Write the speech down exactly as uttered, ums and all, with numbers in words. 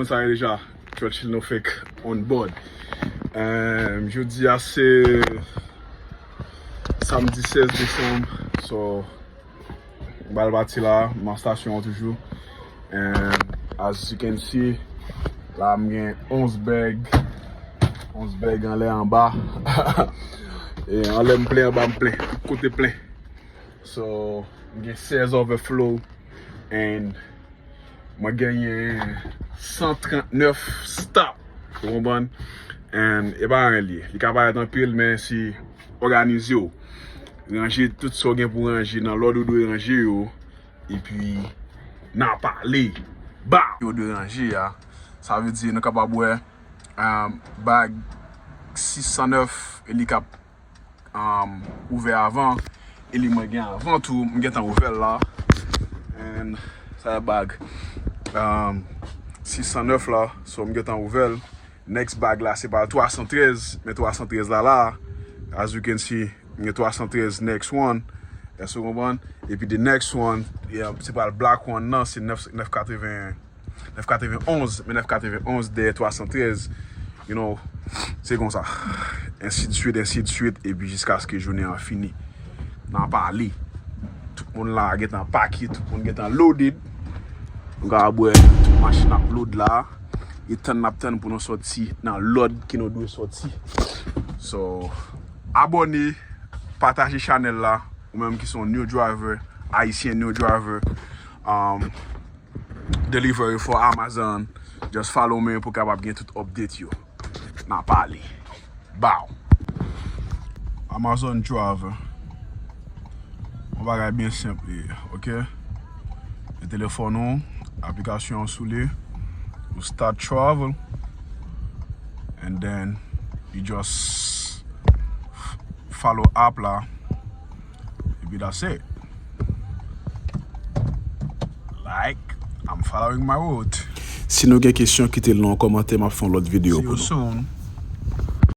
Sa ye deja, Churchill No Fake on board. Um, jodi a se samdi sèz desanm, so m pral pati la, m nan stasyon an toujou. And as you can see, la m gen onz bag, onz bag anlè anba. E anlè m plen, anba m plen, tout kote plen. So, m gen sèz overflow and mwen genyen san trannèf stop. Ou konprann? And e pa anyen li ye. Li ka parèt anpil, men si òganize w, ranje tout sa w gen pou ranje nan lòd ou dwe ranje yo, epi n a pale. Ba! Yo dwe ranje a. Sa vle di nou kapab wè um, bag sis san nèf e li k ap um, ouvè avan. E li mwen gen avan tou, m gentan ouvè l la. And sa e bag um, sis san nèf la, so m gentan ouvè l. Next bag la se pa twa san trèz, men twa san trèz la la. As you can see, m gen twa san trèz next one. Èske w konprann? Epi the next one, yeah, se pral black one nan, se nèf, nèf katreven, nèf katreven onz, men nèf katreven onz dèyè twa san trèz, you know, se konsa. Ensidswit, ensidswit, epi jiskaske jounen an fini. N a pale. Tout moun la gentan pake, tout moun gentan loaded. Nou ka wè tout machin ap load la. E tann n ap tann pou nou sòti nan lòd ke nou dwe sòti. So, abòne, pataje chanèl la. Ou menm ki se yon new driver, Ayisyen new driver, um, delivery for Amazon, just follow me pou kapab gen tout update yo. N a pale. Bow. Amazon driver. Yon bagay byen senp li ye, ok? Gen telefòn ou, aplikasyon an sou li, ou start travel, and then you just follow app la, epi that's it. Like, I'm following my route. Si nou gen kesyon, kite l nan yon kòmantè, m ap fè yon lòt videyo pou nou. See you soon.